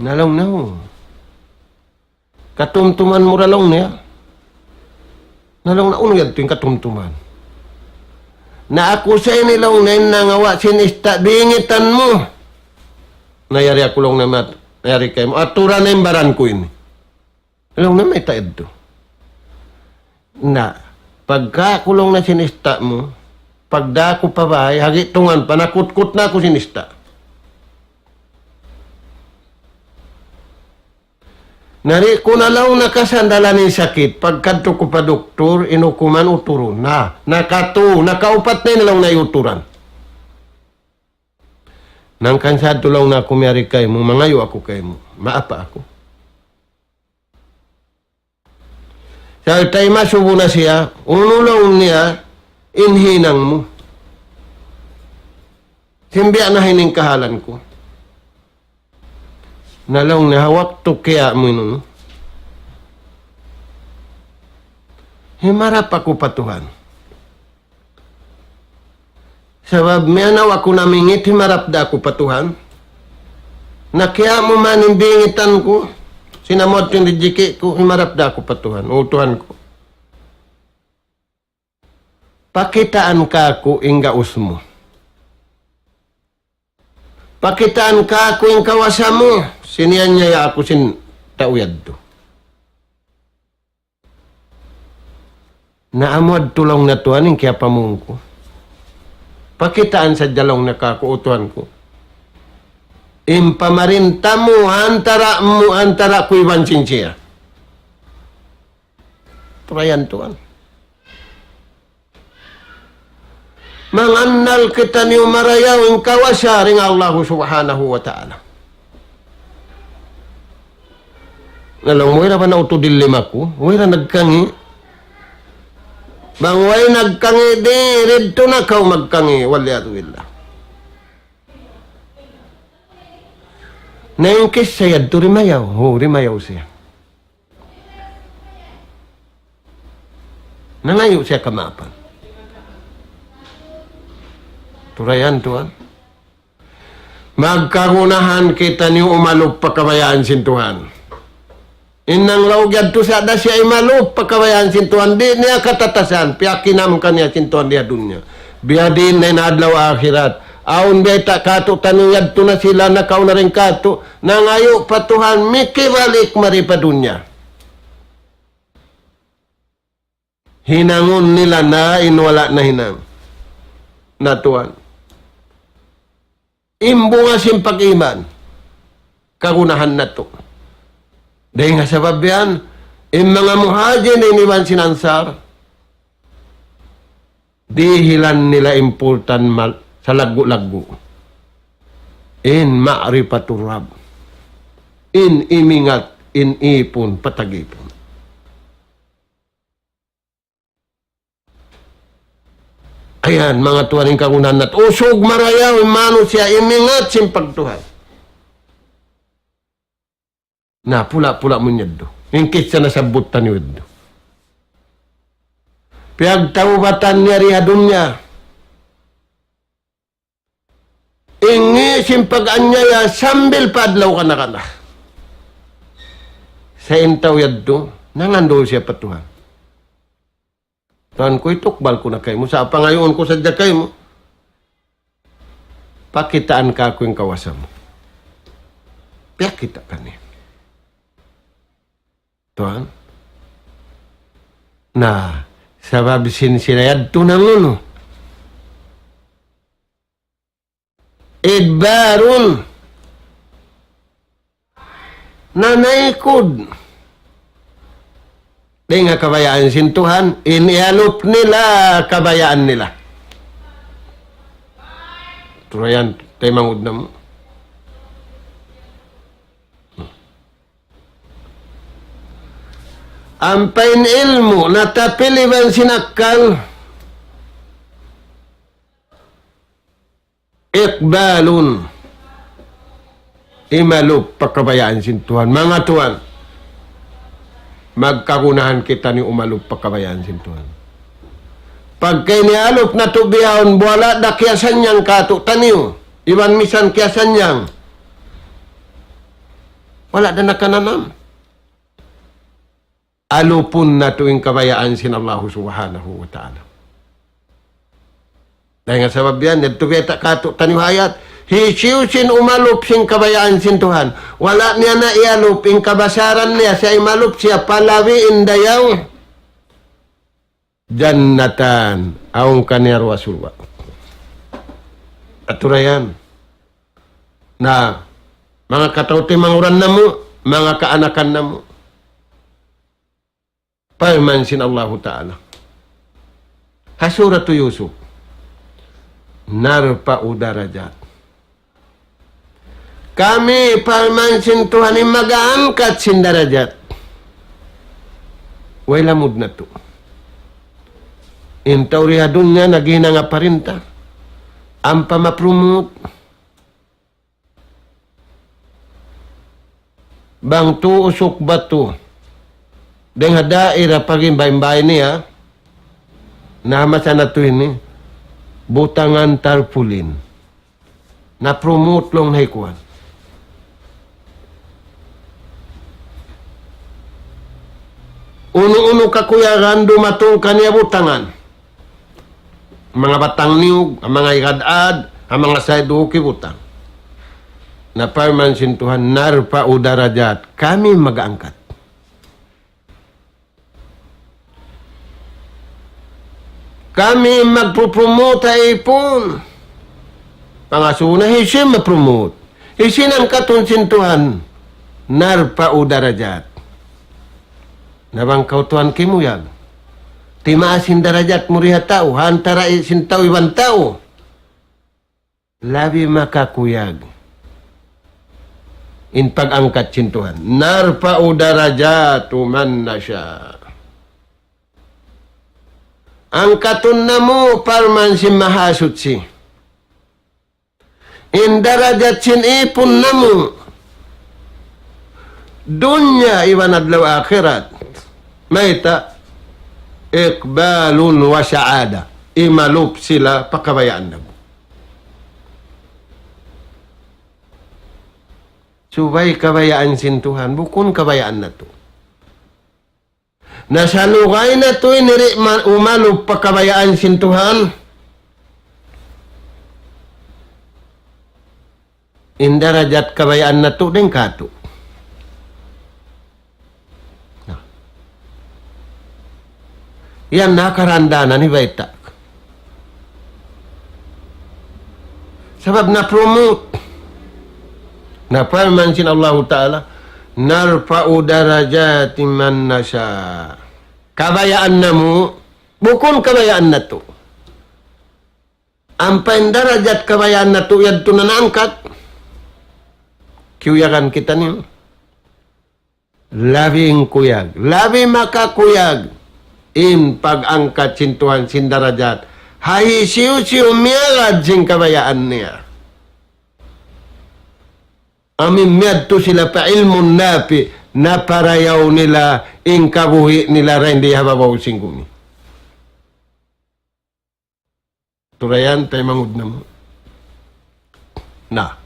Na laung niya, "Uu. Katumtuman mu ra," laung niya. Na laung niya, "Unu yadtu in katumtuman?" "Na aku sa ini," laung niya, "in nangawa' sin ista' bingitan mu. Na yari aku," laung niya, "mat-, yari kaymu. Aturan in baran ku ini." Laung niya, "Mayta' yadtu?" "Na, pagka aku," laung niya, "sin ista' mu, pagdā ku pa bāy, ha gi'tungan pa, nakutkut na aku sin ista'. Na di' ku na," laung niya, "kasandalan in sakit, pagkadtu ku pa duktur, in hukuman uturun na, nakatū, nakaupat na in," laung niya, "uturan. Hangkan sa yadtu," laung niya, "aku miyari kaymu, mangayu' aku kaymu, maapa aku." Sa' tayma' subu na siya, "Unu," laung niya, "in hinang mu? Sin biya' na ini in kahalan ku?" Na laung niya, "Ha waktu kiyawa' mu in unu, himarap aku pa Tuhan. Sabab miyanaw aku namingit, himarap da aku pa Tuhan. Na kiyawa' mu man in bingitan ku, sin amu yadtu in rijiki' ku, himarap da aku pa Tuhan. O Tuhan ku, pakitaan kāku' in gaus mu. Pakitaan kāku' in kawasa mu, sin iyanyaya aku sin tau yadtu." Na amu yadtu laung niya tuwan in kiyapamung ku. Pakitaan sadja laung niya kāku', O Tuhan ku, in pamarinta mu antara' mu, antara' ku iban sin siya. Turayan tuwan. Mangannal kitaniyu marayaw in kawasa dayn ha Allahu Subhanahu wa Ta'ala. Na laung mu, "Way ra ba nautud in lima ku? Way ra nagkangi'?" Bang way nagkangi', di' didtu na kaw magkangi', wal iyadhu billah. Na in kissa yadtu rimayaw, hu, rimayaw siya. Nangayu' siya kamaapan. Turayan tuwan. Magkagunahan kitaniyu umalup pa kabayaan sin Tuhan. In nanglaug yadtu sa' da siya imalup pa kabayaan sin Tuhan, di' niya katatasan, piyakinam kaniya sin Tuhan di ha dunya. Biyadiin na in adlaw akhirat. Awn biyayta' kātu'niyu yadtu na sila, nakauna dayn kātu', nangayu' pa Tuhan, mikibalik mari pa dunya. Hinangun nila na in wala' nahinang. Na tuwan. In bunga sin pag-iman. Kagunahan natu'. Dayn ha sabab yan, in manga muhajirin iban sin ansar, dihilan nila importante mal-, salaggu'-laggu'. In ma'rifatur Rabb. In imingat, in ipun, patag-ipun. Ayan, manga tuwan, in kagunahan natu'. Usug marayaw in manusiya' imingat sin pagtuhan. Na, pula-pula mu yadtu. In kissa nasabbut taniyu yadtu. Piyagtaubatan niya di ha dunya. Inggi' sin pag-anyaya sambil pa adlaw kana-kana. Sa' in tau yadtu, nangandul siya pa Tuhan. Tuhan ku, itukbal ku na kaymu. Sa' pangayuun ku sadja kaymu, pakitaan kaku' in kawasa mu. Piyakita' kaniya. Tuwan. Na, sabab sin sila yadtu nangunu. Idbarun. Nanaykud. Dayn ha kabayaan sin Tuhan, in iyalup nila kabayaan nila. Turayan, taymanghud namu'. Ampa in ilmu' natapil iban sin akkal, iqbalun, imalup pa kabayaan sin Tuhan. Manga tuwan, magkagunahan kitaniyu umalup pa kabayaan sin Tuhan. Pagka in iyalup natu' bihaun, wala' da kiyasannyang kātu'niyu, iban misan kiyasannyang, wala' da nakananam. Alupun natu' in kabayaan sin Allahu Subhanahu wa Ta'ala. Dayn ha sabab yan, yadtu biyayta' kātu'niyu ha ayat, hisiyu-siyu in umalup sin kabayaan sin Tuhan, wala' niya na iyalup in kabasaran niya, siya imalup siya pa labi in dayaw jannatan, awn kaniya duwa surga'. Aturayan. Na, manga kataw-taymanghuran namu', manga kaanakan namu'. Parman sin Allahu Ta'ala ha Suratu Yusuf, نرفع درجات. Kami, parman sin Tuhan, in mag-aangkat sin darajat. Way lamud natu'. In tau di ha dunya naghinang ha parinta, ampa ma-promote. Bang tuusuk batu dayn ha daira pag'in bain-bain niya, na masa natu' ini, butangan tarpaulin. Na-promote laung na hi kuwan. Unu-unu kakuyagan dumatung kaniya butangan. Manga batang niyug, manga igad-ad, manga saydu kibutang. Na parman sin Tuhan, نرفع درجات, kami mag-angkat. Kami magpu-promote ha ipun. Pangasubu na hisiyu in ma-promote. Hisiyu in angkatun sin Tuhan. نرفع درجات. Na bang kaw tuwan kimuyag, timaas in darajat mu di ha tau, ha antara' sin tau iban tau. Labi makakuyag in pag-angkat sin Tuhan. نرفع درجات من نشاء. Angkatun namu' parman sin Mahasuchi in darajat sin ipun namu' dunya iban adlaw akhirat. Mayta'? إقبال وسعادة. Imalup sila pa kabayaan namu'. Subay kabayaan sin Tuhan, bukun kabayaan natu'. Na sa' lugay natu' ini di' ma-, umalup pa kabayaan sin Tuhan, in darajat kabayaan natu' dayn kātu'. Na. Yan na karandanan hi bayta'. Sabab na-promote. Na parman sin Allahu Ta'ala, نرفع درجات من نشاء. Kabayaan namu', bukun kabayaan natu'. Ampa in darajat kabayaan natu' yadtu na naangkat. Kiyuyagan kitaniyu. Labi in kuyag, labi makakuyag in pag-angkat sin Tuhan sin darajat ha hisiyu-siyu miyagad sin kabayaan niya. Amu in miyadtu sila pa ilmun nafi', naparayaw nila in kabuhi' nila dayn di ha babaw sin gumi. Turayan, taymanghud namu'. Na.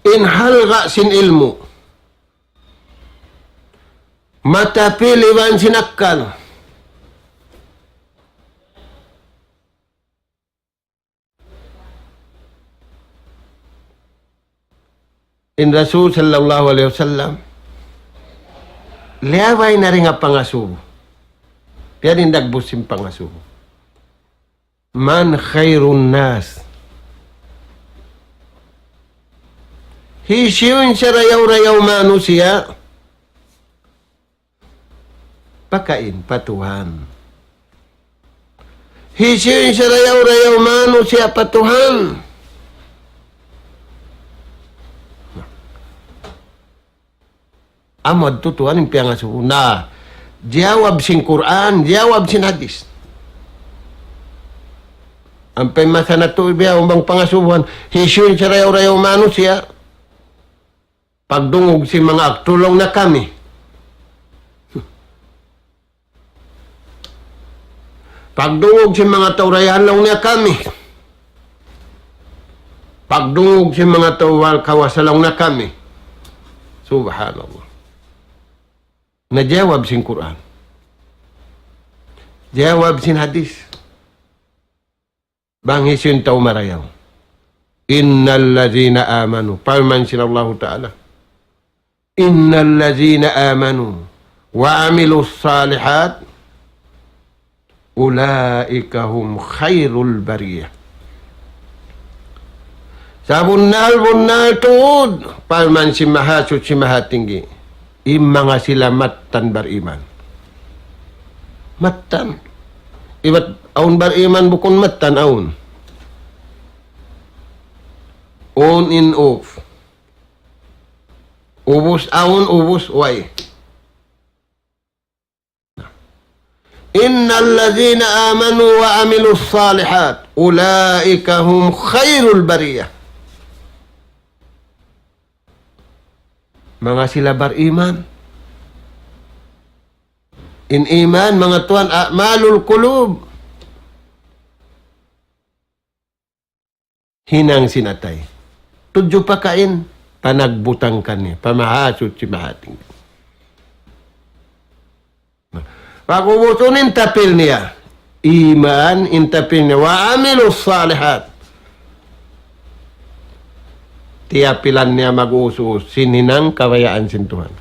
In halga' sin ilmu'. Matapil iban sin akkal. In Rasul sallallahu alayhi wasallam, liyabay na dayn ha pangasubu. Biya' diin dagbus sin pangasubu. Man khairun nas. Hisiyu in sarayaw-rayaw manusiya'? Pakain pa Tuhan. Hisiyu in sarayaw-rayaw manusiya' pa Tuhan? Amu yadtu tuwan in piyangasubu. Na, jawab sin Qur'an, jawab sin hadith. Ampa in masa natu' biya' bang pangasubuhan, hisiyu in sarayaw-rayaw manusiya'? Pagdungug sin manga aktur laung niya kami. Pagdungug sin manga tau dayahan laung niya kami. Pagdungug sin manga tau wal kawasa laung niya kami. Subhanallah. Na jawab sin Qur'an. Jawab sin hadith. Bang hisiyu in tau marayaw. Innal ladhina amanu. Parman sin Allahu Ta'ala. Innal ladhina amanu wa amilus salihat ulaika hum khairul bariyah. Sabunnal-bunnal tuud, parman sin Mahasuchi Mahatinggi, in manga sila mattan bariman. Mattan. Iban awn bariman bukun mattan awn. On and off. Ubus awn, ubus way. إن الذين آمنوا وعملوا الصالحات أولئك هم خير البرية. Manga sila bariman. In iman, manga tuwan, a'malul qulub. Hinang sin atay. Tudju pakain, panagbutang kaniya, pa Mahasuchi Mahatinggi. Pag-ubus unu in tapil niya, iman in tapil niya, wa amilus salihat. Tiyapilan niya mag-uus-uus sin hinang kabayaan sin Tuhan.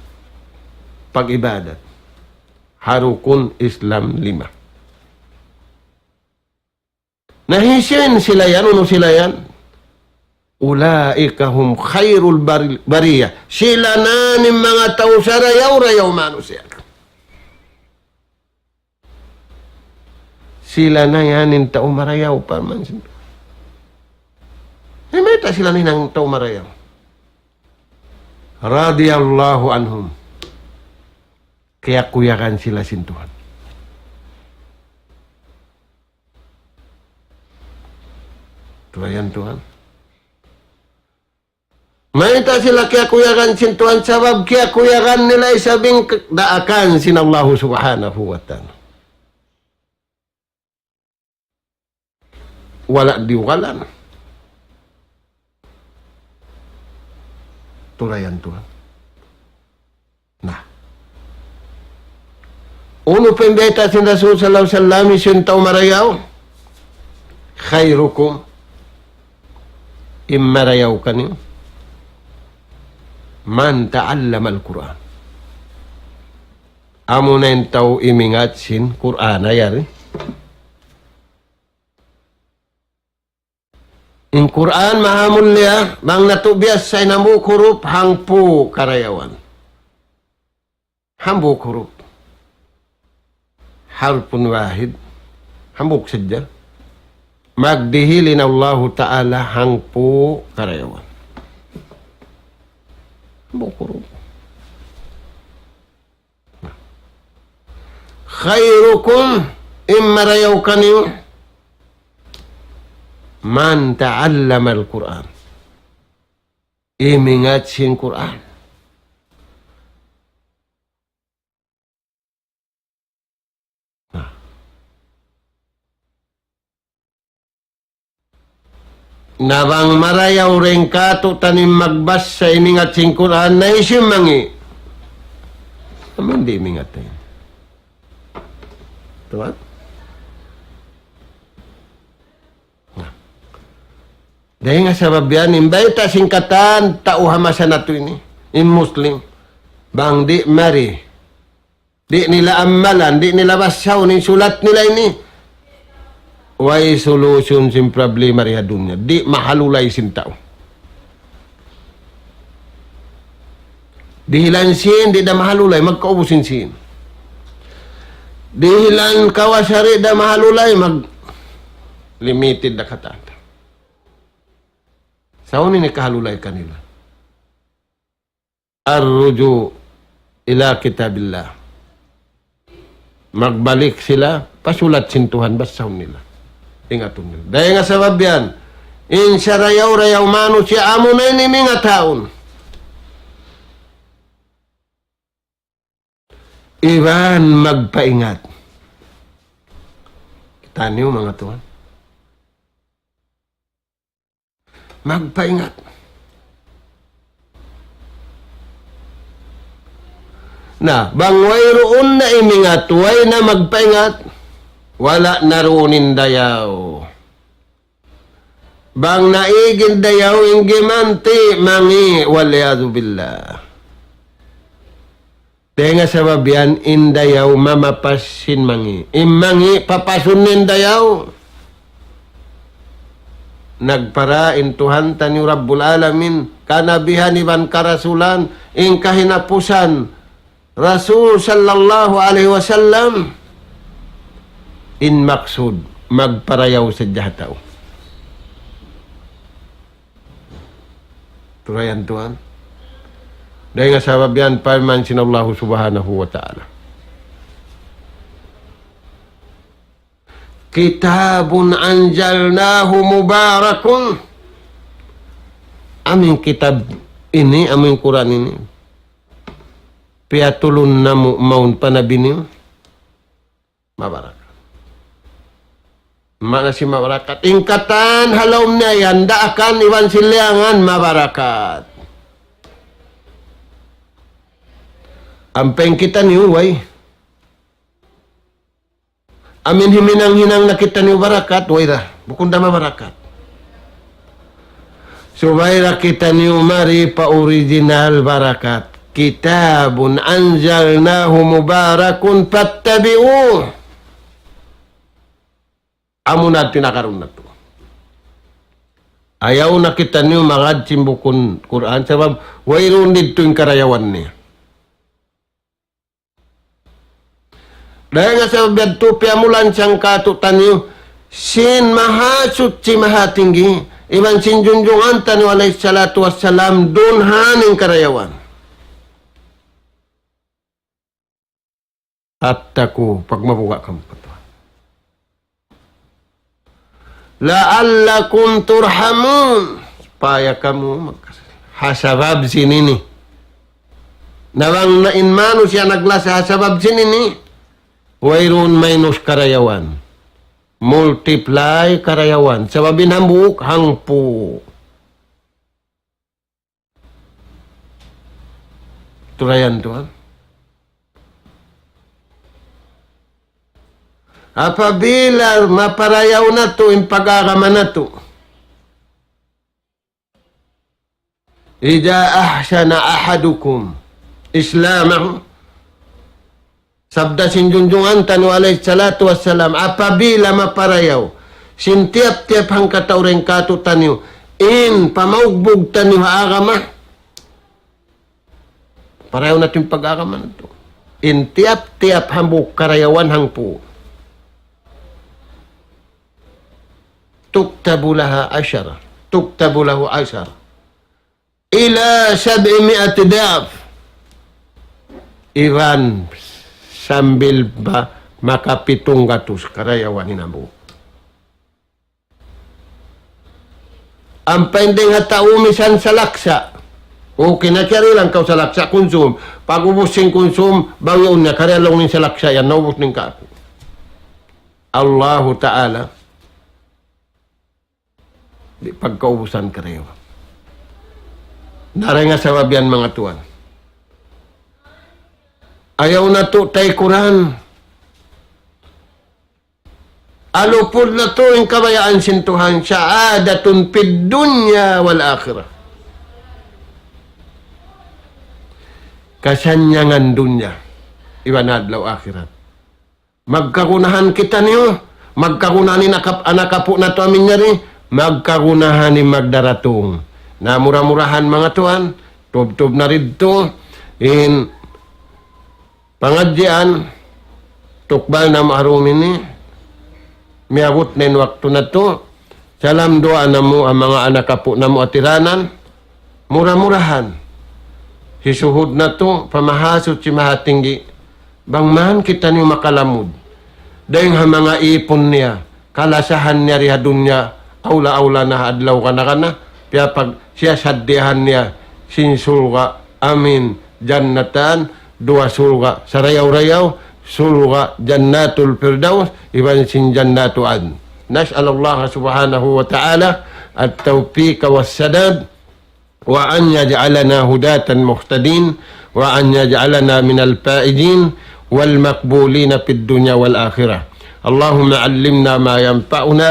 Pag-ibadat. Ha rukun Islam lima. Na hisiyu in sila yan, unu sila yan? Ulaika hum khairul bari-, bariyah. Sila na in manga tau sarayaw-rayaw manusiya'. Sila na yan in tau marayaw, parman sin. Eh, mayta' sila na in tau marayaw? Radiyallahu anhum. Kiyakuyagan sila sin Tuhan. Tuhan yan, Tuhan. Mayta' sila kiyakuyagan sin Tuhan, sabab kiyakuyagan nila isab in daakan sin Allahu Subhanahu wa Ta'ala. Wala' diyugalan. Tulayan Tuhan. Na. Unu pa in bayta' sin Rasul sallallahu alayhi wasallam, hisiyu in tau marayaw? Khairukum. In marayaw kaniyu. Man ta'allamal Qur'an. Amuna in tau imingat sin Qur'an, yari. In Qur'an maha mulia, bang natu' biyassa in hambuuk hurup, hangpu' karayawan. Hambuuk hurup. Harfun wahid. Hambuuk sadja. Magdihil in Allahu Ta'ala hangpu' karayawan. Hambuuk hurup. Khairukum, in marayaw kaniyu, man ta'allamal Qur'an. imingat sin Qur'an. Na. Na bang marayaw dayn kātu'niyu magbasa imingat sin Qur'an, na hisiyu in mangi'? Amu in di' imingat ini. Tuwan? Na. Dayn ha sabab yan, in bayta' sin katan tau ha masa natu' ini, in Muslim, bang di' mari, di' nila amalan, di' nila basahun in sulat nila ini, way solution sin problema di ha dunya, di' mahalulay sin tau. Dihilan sin, di' da mahalulay, magkaubus in sin. Dihilan kawasa di' da mahalulay, mag-limited da katan. Sa' unu in kahalulay kanila? الرجوع إلى كتاب الله. Magbalik sila pa sulat sin Tuhan, basahun nila. Ingatun nila. Dayn ha sabab yan, in sarayaw-rayaw manusiya' amu na ini mingataun. Iban magpaingat. Kitaniyu, manga tuwan. Magpaingat. Na, bang wayruun na imingat, way na magpaingat, wala' na duun in dayaw. Bang naig in dayaw, in gimanti', mangi', والعياذ بالله. Dayn ha sabab yan, in dayaw mamapas sin mangi'. In mangi' papasun in dayaw. Nagpara in Tuhan taniyu Rabbul Alamin, kanabihan iban karasulan, in kahinapusan, Rasul sallallahu alayhi wasallam, in maksud, magparayaw sadja ha tau. Turayan tuwan. Dayn ha sabab yan, parman sin Allahu Subhanahu wa Ta'ala, كتاب أنزلناه مبارك. Amu in kitab ini, amu in Qur'an ini, piyatulun namu' mawn pa Nabi niyu, mabarakat. Maana sin mabarakat, in katan ha lawm niya yan, daakan iban sin liyangan, mabarakat. Ampa in kitaniyu, way. Amu in himinang-hinang na kitaniyu barakat, way da. Bukun da mabarakat. Subay da kitaniyu mari pa original barakat. كتاب أنزلناه مبارك فاتبعوه. Amu na tinakarun natu'. Ayaw na kitaniyu magad sin bukun Qur'an, sabab wayruun didtu in karayawan niya. Dayn ha sabab yadtu piyamulan sin kātu'niyu sin Mahasuchi Mahatinggi, iban sin Junjungan taniyu alayhi salatu wassalam, dunhan in karayawan. Attaku, pagmabuga' kamu pa Tuhan. لعلكم ترحمون. Supaya kamu mag-, ha sabab sin ini. Na bang na in manusiya' naglasa ha sabab sin ini, wayruun minus karayawan. Multiply karayawan. Sabab in hambuuk, hangpu'. Turayan tuwan. Apabila maparayaw natu' in pag-agama natu'. إذا أحسن أحدكم إسلامه. Sabda sin Junjungan taniyu alayhi salatu wassalam, apabila maparayaw sin tiyap-tiyap hangkatau dayn kātu'niyu in pamaugbug taniyu ha agama, parayaw natu' in pag-agama natu'. In tiyap-tiyap hambuuk karayawan hangpu'. تكتب لها عشرة. تكتب له عشرة. إلى سبعمائة ضعف. Iban sambil ba makapitung gatus karayawan in hambuuk. Ampa in dayn ha tau misan salaksa'. Okay na kiyarihilan kaw salaksa' kunsum. Pag-ubus sin kunsum, bawiun na karihilan in salaksa' yan, naubus in kaku'. Allahu Ta'ala. Di' pagkaubusan karayawan. Na dayn ha sabab yan, manga tuwan. Ayaw natu' taykuran. Alupun natu' in kabayaan sin Tuhan, sa'adatun fid dunya wal akhirah. Kasannyangan dunya, iban adlaw akhirat. Magkagunahan kitaniyu, magkagunahan in akap-, anak apu' natu' amin yari, magkagunahan in magdaratung. Na mura-murahan, manga tuwan, tubtub na didtu in pangadjian, tukbal namu' ha dum ini, miyabut na in waktu natu', salam duwaa namu' ha manga anak apu' namu' ha tiranan, mura-murahan. Hisuhud natu', pa Mahasuchi Mahatinggi, bang man kitaniyu makalamud dayn ha manga ipun niya, kalasahan niya di ha dunya, awla-awla na ha adlaw kana-kana, piyapag-, siyasaddiyahan niya sin surga', amin, jannatan, duwa surga' sarayaw-rayaw, surga' Jannatul Firdaus, iban sin Jannatu Adn. نسأل الله سبحانه وتعالى التوفيق والسداد، وأن يجعلنا هداة مهتدين، وأن يجعلنا من الفائزين والمقبولين في الدنيا والآخرة. اللهم علمنا ما ينفعنا،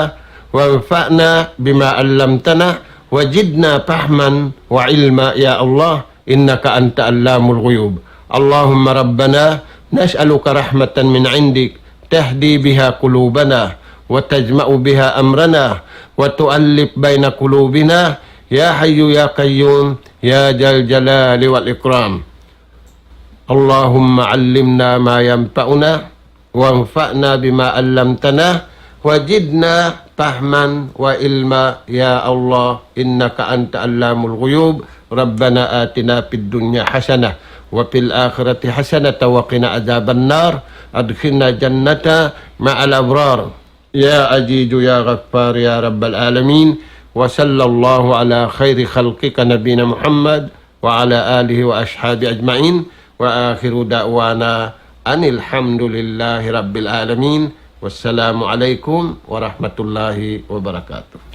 وانفعنا بما علمتنا، وزدنا فهما وعلما يا الله، إنك أنت علام الغيوب. اللهم ربنا نسألك رحمة من عندك تهدي بها قلوبنا وتجمع بها أمرنا وتؤلف بين قلوبنا يا حي يا قيوم يا ذا الجلال والإكرام. اللهم علمنا ما ينفعنا وانفعنا بما علمتنا وزدنا فهما وعلما يا الله إنك أنت علام الغيوب. ربنا آتنا في الدنيا حسنة وفي الآخرة حسنة وقنا عذاب النار. أدخلنا الجنة مع الأبرار. يا عزيز يا غفار يا رب العالمين. وصلى الله على خير خلقك نبينا محمد وعلى آله وأصحابه أجمعين. وآخر دعوانا أن الحمد لله رب العالمين. والسلام عليكم ورحمة الله وبركاته.